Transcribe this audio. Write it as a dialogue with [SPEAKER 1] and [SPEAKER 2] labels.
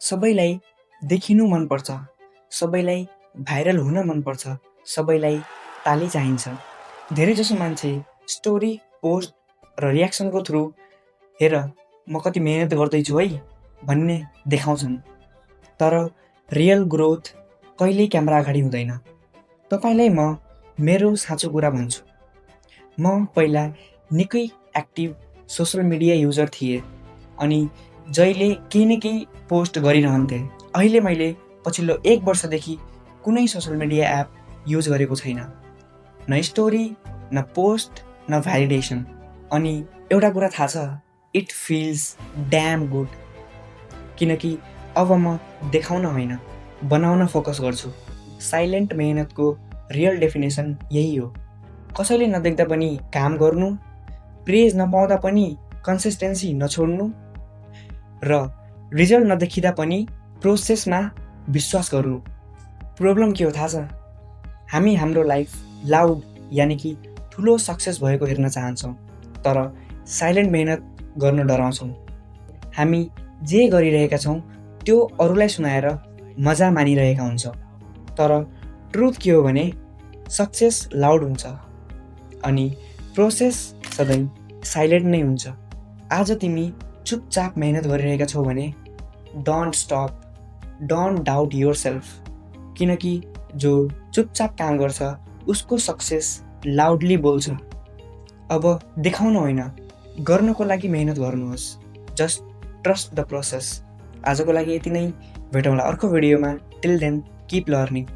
[SPEAKER 1] सबैलाई देखिनु मनपर्छ, सबैलाई भाइरल हुन मनपर्छ, सबैलाई ताली चाहिन्छ। धेरैजसो मान्छे स्टोरी, पोस्ट र रियाक्सनको थ्रु हेर म कति मेहनत गर्दैछु है भन्ने देखाउँछन्। तर रियल ग्रोथ कहिल्यै क्यामेरा अगाडि हुँदैन। तपाईँलाई म मेरो साँचो कुरा भन्छु। म पहिला निकै एक्टिभ सोसल मिडिया युजर थिएँ अनि जहिले केही न केही पोस्ट गरिरहन्थेँ। अहिले मैले पछिल्लो 1 वर्षदेखि कुनै सोसल मिडिया एप युज गरेको छैन। न स्टोरी, न पोस्ट, न भ्यालिडेसन। अनि एउटा कुरा थाहा छ, इट फिल्स ड्याम गुड। किनकि अब म देखाउन होइन, बनाउन फोकस गर्छु। साइलेन्ट मेहनतको रियल डेफिनेसन यही हो। कसैले नदेख्दा पनि काम गर्नु, प्रेज नपाउँदा पनि कन्सिस्टेन्सी नछोड्नु र रिजल्ट नदेखिँदा पनि प्रोसेसमा विश्वास गर्नु। प्रब्लम के हो थाहा छ? हामी हाम्रो लाइफ लाउड यानि कि ठुलो सक्सेस भएको हेर्न चाहन्छौँ, तर साइलेन्ट मेहनत गर्न डराउँछौँ। हामी जे गरिरहेका छौँ त्यो अरूलाई सुनाएर मजा मानिरहेका हुन्छौँ। तर ट्रुथ के हो भने सक्सेस लाउड हुन्छ अनि प्रोसेस सधैँ साइलेन्ट नै हुन्छ। आज तिमी चुपचाप मेहनत गरिरहेका छौ भने don't stop, don't doubt your self. किनकि जो चुपचाप काम गर्छ उसको सक्सेस लाउडली बोल्छ। अब देखाउन होइन, गर्नको लागि मेहनत गर्नुहोस्। Just trust the process. आजको लागि यति नै। भेटौँला अर्को भिडियोमा। Till then keep learning.